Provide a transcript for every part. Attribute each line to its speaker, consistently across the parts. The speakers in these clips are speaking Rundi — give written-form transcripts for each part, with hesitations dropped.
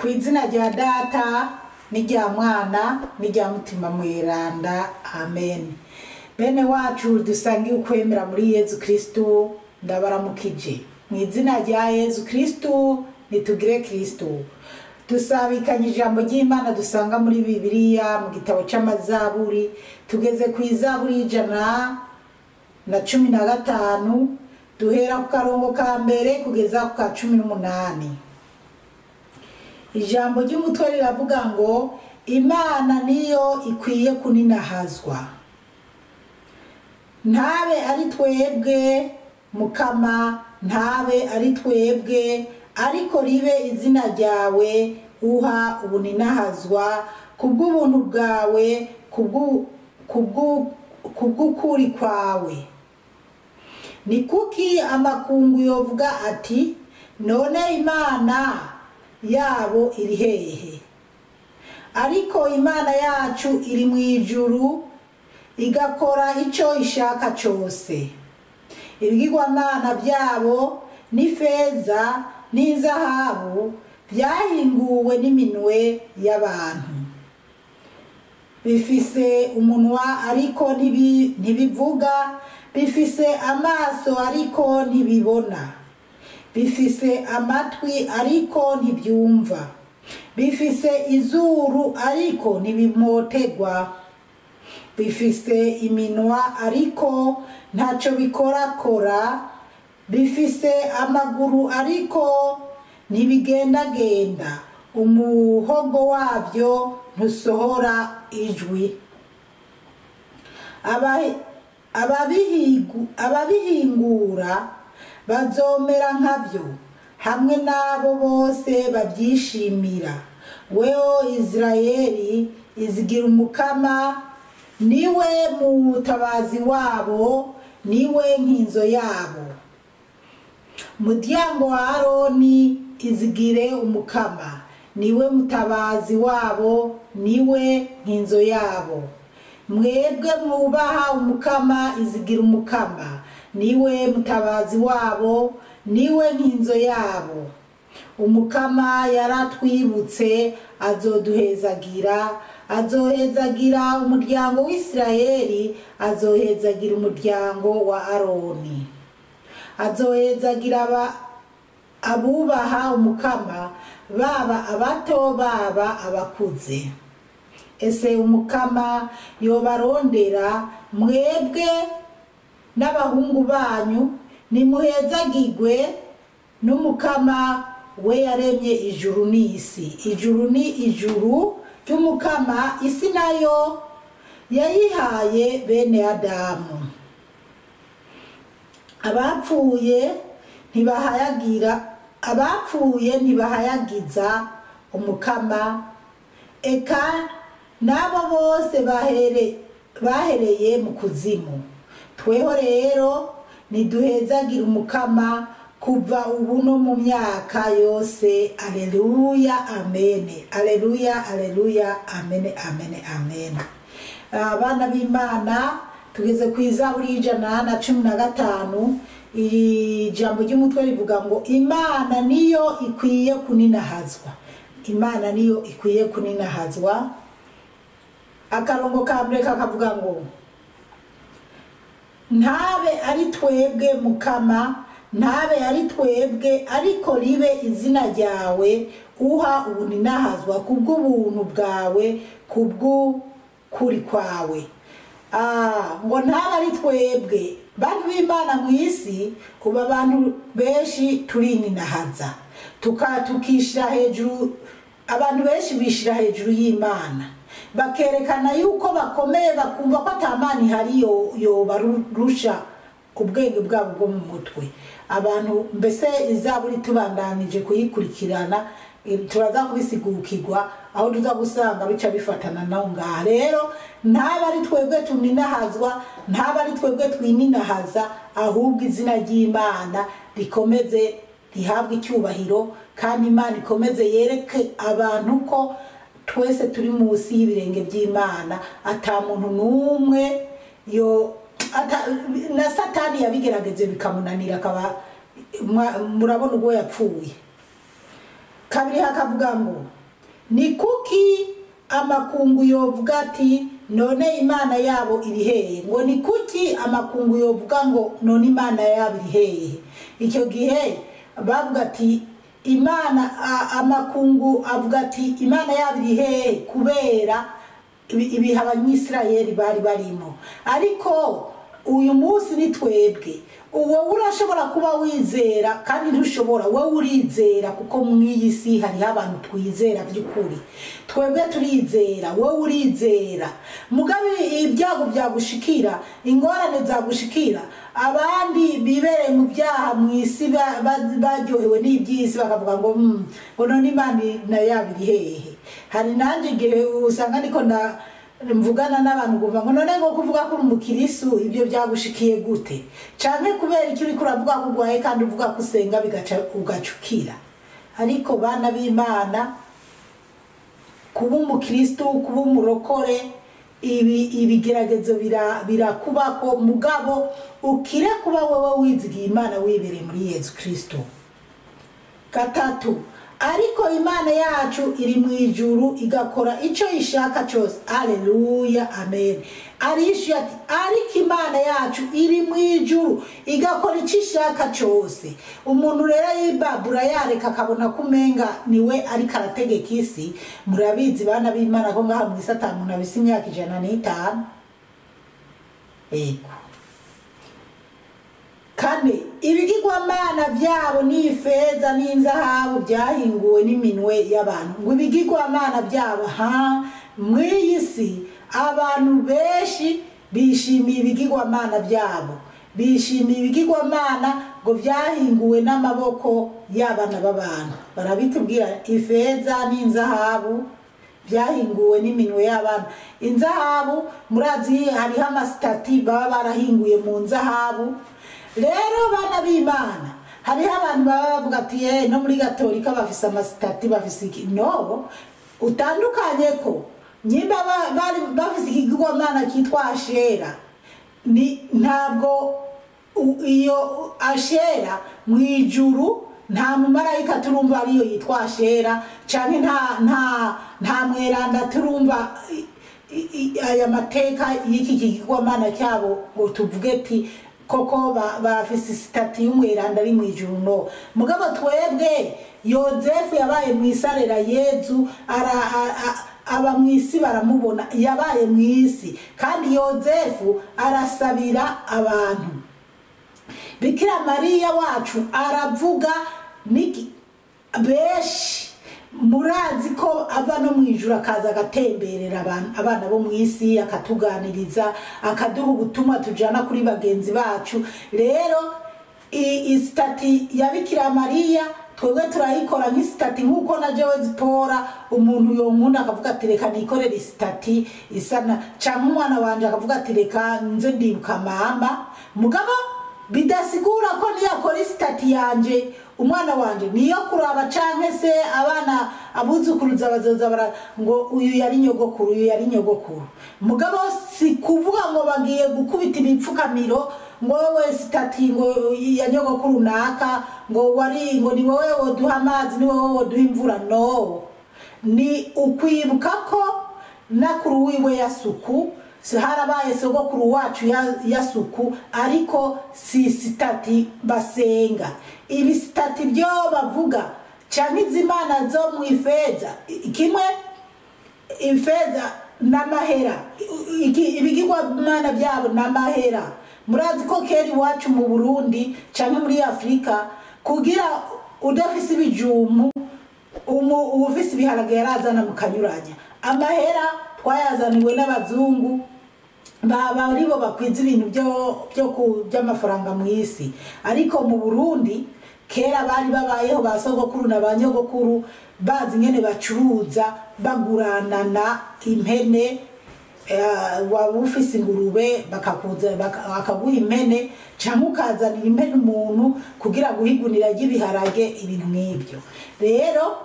Speaker 1: Ku izina rya Data n'irya Mwana n'irya Mutima Mweranda, amen. Bene wacu dusangiye ukwemera muri Yezu Kristu, ndabaramukije mu izina rya Yezu Kristu. Nitugire Kristu. Dusabikanye ijambo ry'Imana dusanga muri Bibiliya mu gitabo c'Amazaburi. Tugeze ku izaburi 115, duhera ku karongo ka mbere kugeza ku ka 18. Ijambo ry'umutwe riravuga ngo: Imana niyo ikwiye kuninahazwa. Ntabe ari twebwe, Mukama, ntabe ari twebwe, ariko ribe izina ryawe uha ubuninahazwa kubw'ubuntu bwawe, kubw'ukuri kwawe. Ni kuki amakungu yovuga ati: "None Imana yabo iri hehe?" Ariko Imana yacu iri mu ijuru, igakora ico ishaka cose. Ibigirwamana byabo n'ifeza n'inzahabu, byahinguwe n'iminwe y'abantu. Bifise umunwa ariko ntibivuga, bifise amaso ariko ntibibona, bifise amatwi ariko ntibyumva, bifise izuru ariko ntibimotegwa, bifise iminwa ariko ntacyo bikorakora, bifise amaguru ariko ntibigendagenda, umuhogo wabyo ntusohora ijwi. Ababihingura bazomera nkabyo, hamwe n'abo bose babyishimira. Weho Israeli, izigira Umukama, niwe mutabazi wabo, niwe nkinzo yabo. Muryango wa Aroni, izigire Umukama, niwe mutabazi wabo, niwe nkinzo yabo. Mwebwe mwubaha Umukama, izigira Umukama, niwe mutabazi wabo, niwe nkinzo yabo. Umukama yaratwibutse, azoduhezagira, azohezagira umuryango w'Isirayeli, azohezagira umuryango wa Aroni, azohezagira abubaha Umukama, baba abato baba abakuze. Ese Umukama yobarondera mwebwe n'abahungu banyu? Nimuhezagirwe n'Umukama, we yaremye ijuru n'isi. Ijuru ni ijuru ry'Umukama, isi nayo yayihaye bene Adamu. Abapfuye ntibahayagira, abapfuye ntibahayagiza Umukama, eka n'abo bose bahereye mu kuzimu. Tweho rero niduhezagira Umukama kuva ubu no mu myaka yose. Aleluya, amene. Aleluya, aleluya, amene, amene, amene. Abana b'Imana, tugeze ku izaburi 115. Iri jambo ry'umutwe rivuga ngo: Imana niyo ikwiye kuninahazwa. Imana niyo ikwiye kuninahazwa. Akarongo ka mbere kakavuga ngo: Ntabe ari twebwe, Mukama, ntabe ari twebwe, ariko ribe izina ryawe uha ubuninahazwa kubw'ubuntu bwawe, kubw'ukuri kwawe. Ngo ntabe ari twebwe. Bantu b'Imana, mu isi ubu abantu benshi turininahaza, tukishyira hejuru. Abantu benshi bishyira hejuru y'Imana, bakerekana yuko bakomeye, bakumva ko ata Mana ihari yobarusha ubwenge bwabo bwo mu mutwe. Abantu mbese, izaburi tubandanije kuyikurikirana, turaza kubisigukirwa aho tuza gusanga bica bifatana naho ngaha. Rero ntaba ari twebwe tuninahazwa, ntaba ari twebwe twininahaza, ahubwo izina ry'Imana rikomeze rihabwe icyubahiro, kandi Imana ikomeze yereke abantu ko twese turi munsi y'ibirenge by'Imana, ata muntu n'umwe yo na Satani yabigerageze bikamunanira, akaba murabona ubwo yapfuye. Kabiri hakavuga ngo ni kuki amakungu yovuga ati none Imana yabo iri hehe? Ngo ni kuki amakungu yovuga ngo none Imana yabo iri hehe? Icyo gihe bavuga ati Imana, amakungu avuga ati Imana yabo iri hehe kubera ibihe Abanyisirayeli bari barimo. Ariko uyu munsi ni twebwe. Uwo urashobora kuba wizera kandi ntushobora, wowe urizera kuko mw'iyi si hariho abantu twizera by'ukuri. Twebwe turizera, wowe urizera. Mugabe ibyago byagushikira, ingorane zagushikira, abandi bibereye mu byaha mu isi baryohewe n'iby'isi bakavuga ngo ngo none Imana na yabo iri hehe? Hari nanjye igihe usanga niko na mvugana n'abantu kuva ngo none ngo kuvuga ko uri umukirisu ibyo byagushikiye gute? Canke kubera icyo uriko uravuga ko urwaye kandi uvuga ko usenga bigaca ugacukira. Ariko bana b'Imana, kuba umukristo, kuba umurokore, ibigeragezo birakubako, mugabo ukire kuba wowe wizigiye Imana wibereye muri Yezu Kristo. Gatatu, ariko Imana yacu iri mu ijuru igakora icyo ishaka cyose. Aleluya, amen. Arishyuye ati ariko Imana yacu iri mu ijuru igakora icyo ishaka cyose. Umuntu rero yibabura yareka akabona ko umenga niwe ariko arategeka isi. Murabizi bana b'Imana ko ngaha mu isi ata muntu abise imyaka 105. Ego. Kane, ibigirwamana byabo ni ifeza n'inzahabu byahinguwe n'iminwe y'abantu. Ngo ibigirwamana byabo, ha, mw'iyi si abantu benshi bishimiye ibigirwamana byabo, bishimiye ibigirwamana ngo byahinguwe n'amaboko y'abana b'abantu. Barabitubwira, ifeza n'inzahabu byahinguwe n'iminwe y'abana. Inzahabu murazi hariho amasitati baba barahinguye mu nzahabu. Rero bana b'Imana, hariho abantu baba bavuga ati no muri Gatolika bafise amasitati, bafise iki. No, utandukanye ko nyimba bafise ikigirwamana cyitwa Ashera, ni ntabwo iyo Ashera mu ijuru nta mumarayika turumva ariyo yitwa Ashera, canke nta mweranda turumva aya mateka y'iki kigirwamana cyabo ngo tuvuge ati koko bafise sitati y'umweranda ari mu ijuru. No, mugabo twebwe Yozefu yabaye mu isarera Yezu, aba mu isi baramubona, yabaye mu isi kandi Yozefu arasabira abantu. Bikira Mariya wacu aravuga niki benshi murazi ko ava no mu ijuru akaza agatemberera abana bo mu isi, akatuganiriza, akaduha ubutumwa tujana kuri bagenzi bacu. Rero isitati ya Bikira Mariya twebwe turayikora nk'isitati, nk'uko na jewe zipora umuntu yonkunda akavuga ati reka nikorere isitati isana, canke umwana wanje akavuga ati reka nze ndibuka mama. Mugabo bidasigura ko niyakora isitati yanje umwana wanje niyo kuraba, canke se abana abuzukuruza bazoza bara ngo uyu yari nyogokuru, uyu yari nyogokuru. Mugabo si kuvuga ngo bagiye gukubita ibipfukamiro ngo wowe sitati ngo ya nyogokuru naka, ngo wari ngo ni wowe woduha amazi, ni wowe woduha imvura. No, ni ukwibuka ko nakuru wiwe yasuku harabaye sogokuru wacu yasuku, ariko si sitati basenga. Ibi sitati byo bavuga canke izimana zo mu ifeza, kimwe ifeza n'amahera, ibigirwamana byabo n'amahera. Murazi ko kera iwacu mu Burundi canke muri Afrika, kugira udafise ibijumu, uwufise ibiharage yarazana mu kanyuranya. Amahera twayazaniwe n'abazungu, baba aribo bakwiza ibintu by'amafaranga mu isi. Ariko mu Burundi kera bari babayeho ba sogokuru na ba nyogokuru bazi ingene bacuruza, baguranana impene. Waba ufise ingurube bakaguha impene, canke ukazanira impene umuntu kugira guhigunira ry'ibiharage, ibintu nk'ibyo. Rero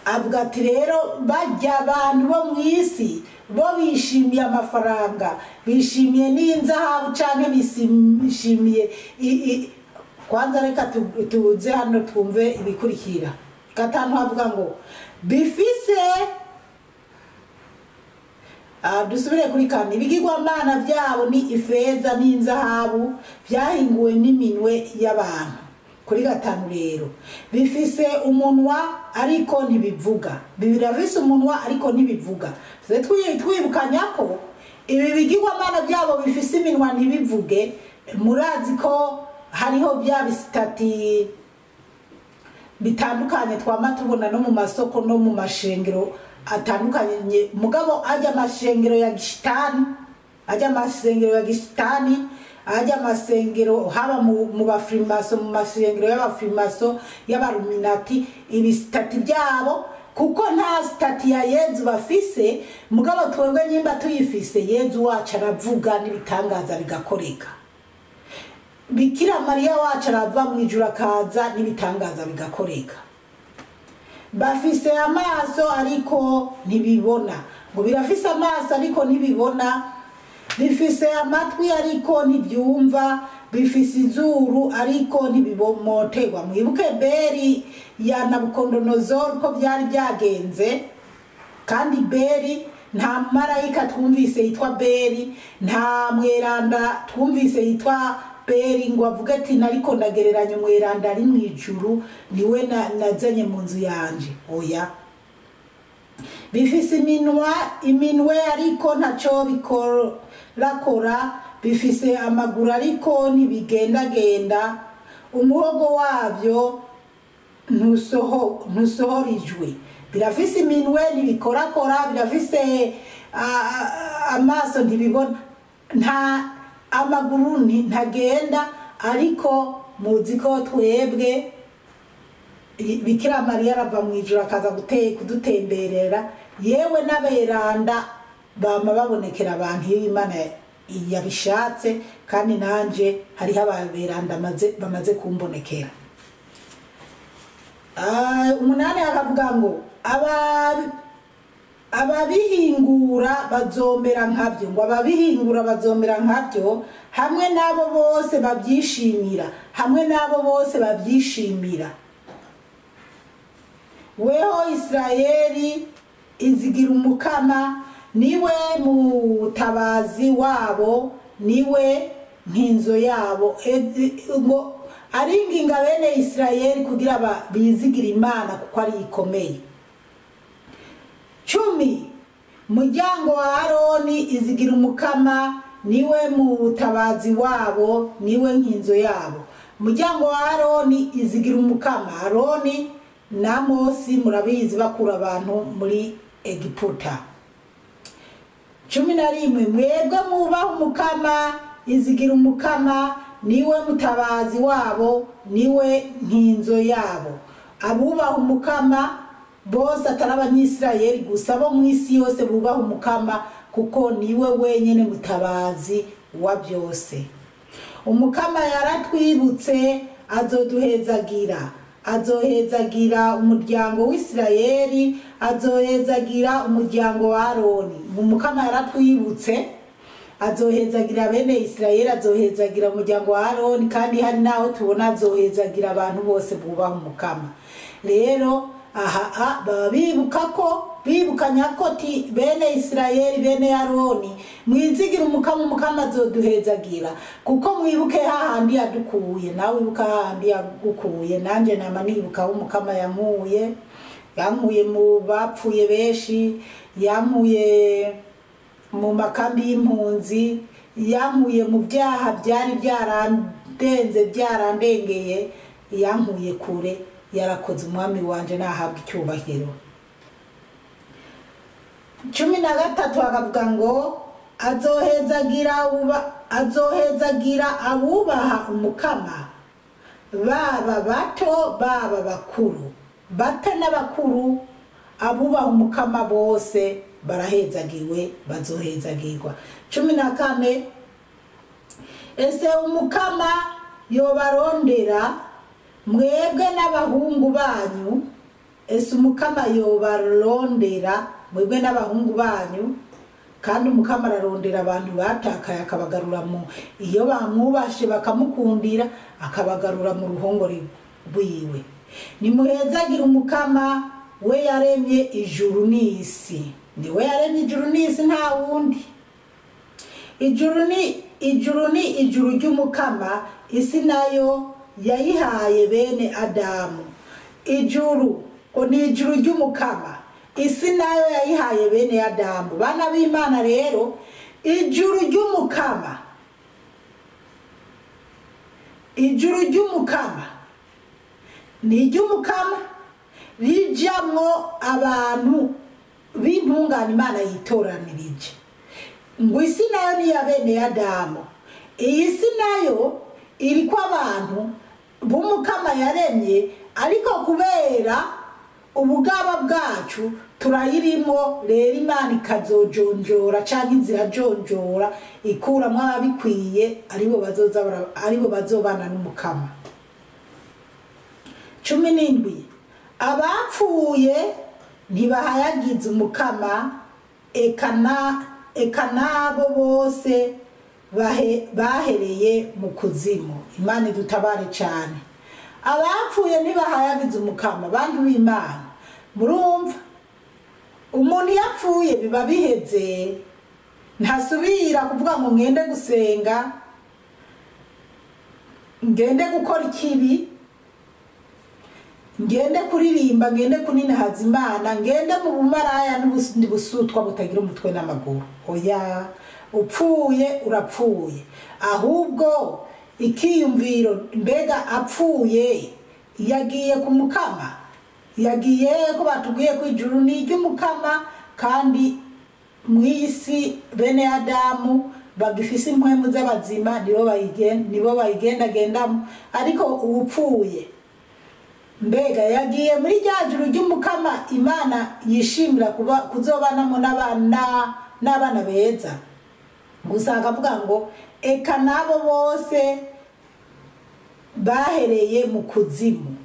Speaker 1: avuga ati rero bajya abantu bo mu isi bo bishimiye amafaranga, bishimiye n'inzahabu, canke bishimiye kwanza reka tuze hano twumve ibikurikira. Gatanu havuga ngo bifise, dusubire kuri kane. Ibigirwamana byabo ni ifeza n'inzahabu byahinguwe n'iminwe y'abantu. Kuri gatanu rero, bifise umunwa ariko ntibivuga. Birafise umunwa ariko ntibivuga. Twibukanya ko ibi bigirwamana byabo bifise iminwa ntibivuge. Murazi ko hariho bya bisitati bitandukanye twama tubona no mu masoko no mu mashengero atandukanye, mugabo ajya amashengero ya gishitani, ajya amasengero ya gishitani, ajya amasengero haba mu bafrimaso, mu mashengero y'abafrimaso, y'abaruminati, ibisitati byabo, kuko nta sitati ya Yezu bafise. Mugabo twebwe nyimba tuyifise, Yezu wacu aravuga n'ibitangaza bigakoreka, Bikira Mariya wacu arava mu ijuru akaza n'ibitangaza bigakoreka. Bafise amaso ariko ntibibona, ngo birafise amaso ariko ntibibona, bifise amatwi ariko ntibyumva, bifise izuru ariko ntibibomoterwa. Mwibuke Beri ya Nabukodonozor ko byari byagenze. Kandi Beri, nta marayika twumvise yitwa Beri, nta mweranda twumvise yitwa Beri ngo avuge ati nariko ndagereranya umweranda ari mu ijuru, niwe nazanye mu nzu yanje. Oya. Bifise iminwa, iminwe ariko ntaco bikorakora, bifise amaguru ariko ntibigendagenda, umuhogo wabyo ntusohora ijwi. Birafise iminwe ntibikorakora, birafise amaso ntibibona, nta amaguru ntagenda, ariko muzi ko twebwe Bikira Mariya arava mu ijuru akaza kudutemberera, yewe n'aberanda bama babonekera abantu iyo Imana yabishatse, kandi nanje hariho ababeranda bamaze kumbonekera. Umunani akavuga ngo ababihingura bazomera nkabyo, ngo ababihingura bazomera nkabyo, hamwe n'abo bose babyishimira, hamwe n'abo bose babyishimira. Weho Isirayeli, izigira Umukama, niwe mutabazi wabo, niwe nkinzo yabo. Ngo aringinga bene Isirayeli kugira bizigire Imana kuko ari ikomeye. 10, muryango wa Aroni, izigira Umukama, niwe mutabazi wabo, niwe nkinzo yabo. Muryango wa Aroni, izigira Umukama. Aroni na Mosi murabizi bakura abantu muri Egiputa. 11, mwebwe mwubaha Umukama, izigira Umukama, niwe mutabazi wabo, niwe nkinzo yabo. Abubaha Umukama bose, atari Abanyisirayeli gusa, bo mu isi yose bubaha Umukama, kuko niwe wenyine mutabazi wa byose. Umukama yaratwibutse, azoduhezagira, azohezagira umuryango w'Isirayeli, azohezagira umuryango wa Aroni. Umukama yaratwibutse, azohezagira bene Isirayeli, azohezagira umuryango wa Aroni, kandi hari naho tubona azohezagira abantu bose bubaha Umukama. Rero aha baba bibuka ko, bibukanya ko ti bene Isirayeli, bene Aroni, mwizigira Umukama, Umukama azoduhezagira, kuko mwibuke hahandi yadukuye. Nawe wibuka hahandi yagukuye, nanje nama nibuka aho Umukama yankuye, yankuye mu bapfuye benshi, yankuye mu makambi y'impunzi, yankuye mu byaha byari byarandenze, byarandengeye, yankuye kure. Yarakoze Umwami wanje, nahabwa icyubahiro. 13 akavuga ngo azohezagira abubaha Umukama, baba bato baba bakuru, bato n'abakuru, abubaha Umukama bose barahezagiwe, bazohezagirwa. 14, ese Umukama yobarondera mwebwe n'abahungu banyu, ese Umukama yobarondera mwebwe n'abahungu banyu. Kandi Umukama ararondera abantu batakaye, akabagarura mu, iyo bamwubashe bakamukundira, akabagarura mu ruhongore rwiwe. Nimuhezagire Umukama, we yaremye ijuru n'isi. Ni we yaremye ijuru n'isi, nta wundi. Ijuru ni ijuru ry'Umukama, isi nayo yayihaye bene Adamu. Ijuru ngo ni ijuru ry'Umukama, isi nayo yayihaye bene Adamu. Bana b'Imana rero, ijuru ry'Umukama, ijuru ry'Umukama ni iry'Umukama, rijamwo abantu b'intungane Imana yitoranirije. Ngo isi nayo ni iya bene Adamu. Iyi si nayo iriko abantu b'Umukama yaremye, ariko kubera ubugaba bwacu turayirimo. Rero Imana ikazojonjora canke inzira jonjora, ikuramwo ababikwiye, aribo bazoza aribo bazobana n'Umukama. 17. Abapfuye ntibahayagiza Umukama, eka n'abo bose bahereye mu kuzimu. Imana idutabare cyane. Abapfuye ntibahayagiza Umukama. Bantu b'Imana, murumva, umuntu iyo apfuye biba biheze, ntasubira kuvuga ngo ngende gusenga, ngende gukora ikibi, ngende kuririmba, ngende kuninahaza Imana, ngende mu bumaraya n'ubundi busutwa butagira umutwe n'amaguru. Oya, upfuye urapfuye. Ahubwo ikiyumviro, mbega apfuye yagiye ku Mukama? Yagiye ko batubwiye ko ijuru ni iry'Umukama, kandi mu isi bene Adamu bagifise impwemu z'abazima nibo bayigendagendamo. Ariko uwupfuye, mbega yagiye muri rya juru ry'Umukama Imana yishimira kuba kuzobanamo n'abana beza? Gusa akavuga ngo eka n'abo bose bahereye mu kuzimu.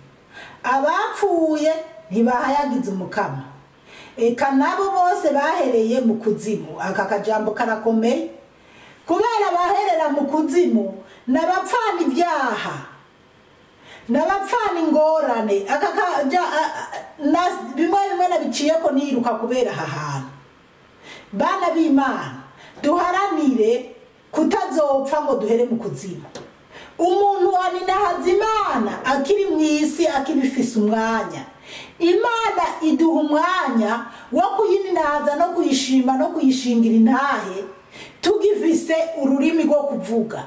Speaker 1: Abapfuye ntibahayagiza Umukama, eka n'abo bose bahereye mu kuzimu. Aka kajambo karakomeye, kubera baherera mu kuzimu n'abapfana ibyaha, n'abapfana ingorane. Aka kaja bimwe bimwe nabiciyeko niruka kubera aha hantu. Bana b'Imana, duharanire kutazopfa ngo duhere mu kuzimu. Umuntu aninahaza Imana akiri mu isi, akibifise umwanya. Imana iduha umwanya wo kuyininahaza no kuyishima no kuyishingira intahe tugifise ururimi rwo kuvuga.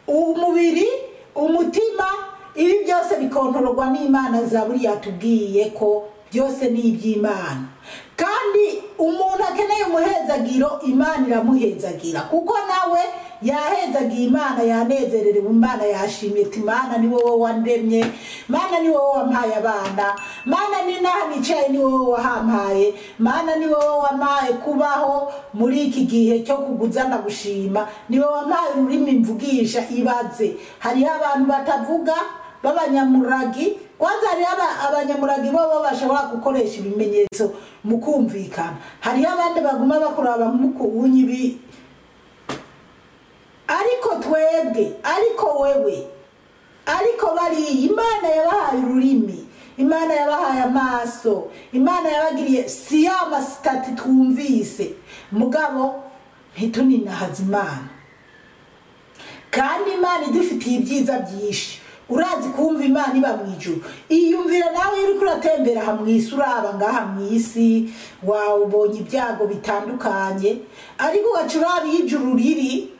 Speaker 1: Umubiri, umutima, ibi byose bikontororwa n'Imana. Zaburi yatubwiye ko byose ni iby'Imana. Kandi umuntu akeneye umuhezagiro, Imana iramuhezagira, kuko nawe yahezagiye Imana, yanezererewe Imana, yashimye ati: "Mana, ni wowe wandemye, Mana, ni wowe wampaye abana, Mana, ni naha nicaye ni wowe wahampaye, Mana, ni wowe wampaye kubaho muri iki gihe cyo kuguzana gushima, ni wowe wampaye ururimi mvugisha." Ibaze, hariho abantu batavuga b'abanyamuragi. Kwanza hariho abanyamuragi bo bashobora gukoresha ibimenyetso mu kumvikana, hariho abandi baguma bakuraba nk'uku ibi. Ariko twebwe, ariko wewe, ariko bariya, Imana yabahaye ururimi, Imana yabahaye amaso, Imana yabagiriye si ya masitati twumvise, mugabo ntituninahaze Imana. Kandi Imana idufitiye ibyiza byinshi. Urazi kumva Imana iba mu ijuru? Iyumvira nawe iyo uriko uratembera aha mu isi, uraba ngaha mu isi, wabonye ibyago bitandukanye, ariko ugaca uraba iyo ijuru riri.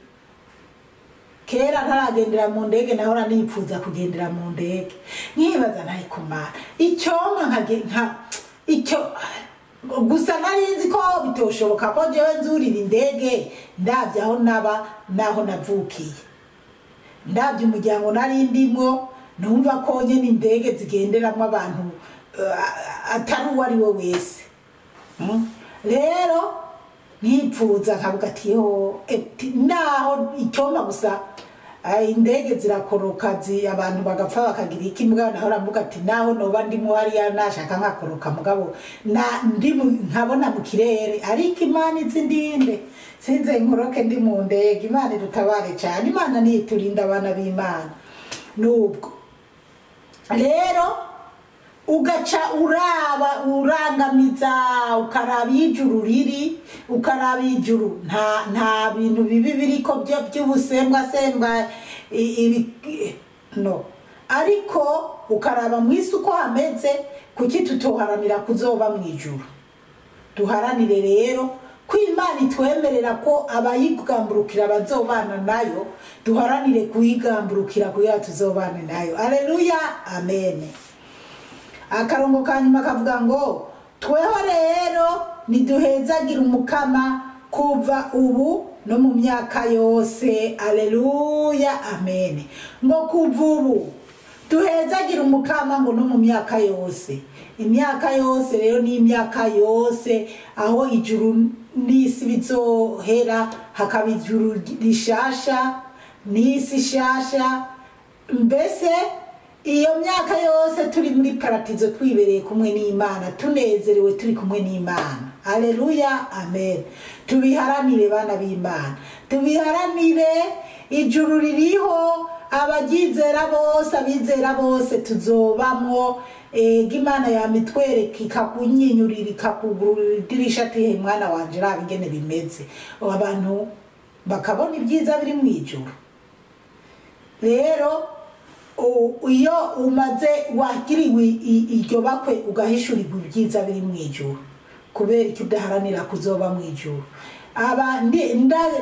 Speaker 1: Kera ntaragendera mu ndege, nahora nipfuza kugendera mu ndege, nkibaza ntayi kumara icyompa nka icyo gusa. Nari nzi ko bitoshoboka ko jewe nzurira indege, ndabye aho naba naho navukiye, ndabye umuryango nari ndimwo, numva ko nyene indege zigenderamwo abantu atari uwo ari we wese. Rero nkipfuza nkavuga ati: "Yo, naho icyompa gusa." Indege zirakoroka, abantu bagapfa, bakagira iki. Mugabo naho ravuga ati naho noba ndimo hariya, nashaka nkakoroka, mugabo na ndi nkabona mu kirere. Ariko Imana izi ndinde sinze nkoroke ndi mu ndege. Imana idutabare cyane, Imana niyo iturinda, abana b'Imana. Nubwo rero Ugaca uraba urangamiza, ukaraba ijuru riri, ukaraba ijuru nta bintu bibi biriko by'ubusembwa sembwa no, ariko ukaraba mu isi uko hameze. Kuki tutoharanira kuzoba mu ijuru? Duharanire rero ko Imana itwemerera ko abayigamburukira bazobana nayo, duharanire kuyigamburukira kugira tuzobane nayo. Aleluya, amen. Akarongo ka nyuma kavuga ngo tweho rero niduhezagira Umukama kuva ubu no mu myaka yose. Aleluya, amen. Ngo kuva ubu duhezagira Umukama ngo no mu myaka yose. Imyaka yose rero ni imyaka yose aho ijuru n'isi bizohera, hakaba ijuru rishasha n'isi shasha. Mbese iyo myaka yose turi muri paradizo, twibereye kumwe n'Imana, tunezerewe turi kumwe n'Imana. Aleluya, amen. Tubiharanire bana b'Imana, tubiharanire. Ijuru ririho, abaryizera bose, abizera bose tuzobamwo. Ega Imana yamitwereka, ikakunyinyurira, ikakugururira idirisha ati: "He mwana wanje, raba ingene bimeze." Abantu bakabona ibyiza biri mu ijuru. Rero iyo umaze wagiriwe iryo bakwe, ugahishurirwa ibyiza biri mu ijuru, kubera icyo udaharanira kuzoba mu ijuru? Aba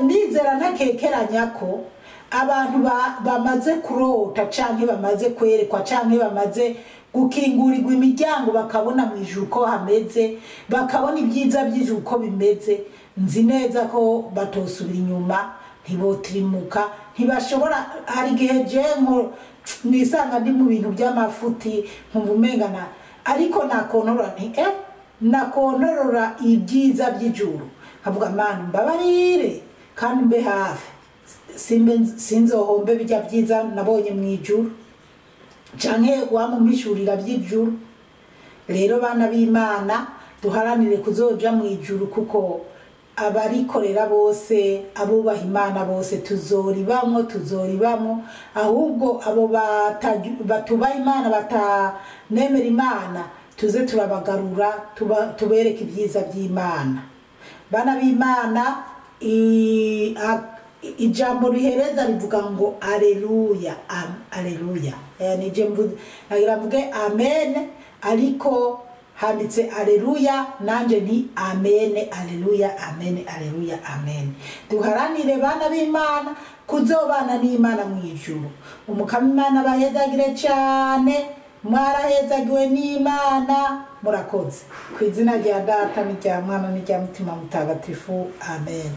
Speaker 1: ndizera ntakekeranya ko abantu bamaze kurota canke bamaze kwerekwa canke bamaze gukingurirwa imiryango, bakabona mu ijuru ko hameze, bakabona ibyiza by'ijuru ko bimeze, nzi neza ko batosubira inyuma, ntibotirimuka, ntibashobora. Hari igihe je nko nisanga ndi mu bintu by'amafuti, nkumva umengana, ariko nakontorora nti nakontorora ibyiza by'ijuru, nkavuga: "Mana, mbabarire kandi mbe hafi, simbe sinzohombe bijya byiza nabonye mu ijuru canke wamumpishurira by'ijuru." Rero bana b'Imana, duharanire kuzoja mu ijuru, kuko abarikorera bose, abubaha Imana bose, tuzoribamwo, tuzoribamwo. Ahubwo abo batubaha Imana, batanemera Imana, tuze turabagarura, tubereke ibyiza by'Imana. Bana b'Imana, ijambo rihereza rivuga ngo aleluya, aleluya. Nije nagira mvuge amen, ariko handitse aleluya, nanje ni amen. Aleluya, amen, aleluya, amen. Duharanire bana b'Imana kuzobana n'Imana mu ijuru. Umukama Imana bahezagire cyane, mwarahezagiwe n'Imana. Murakoze. Ku izina rya Data n'irya Mwana n'irya Mutima Mutagatifu, amen.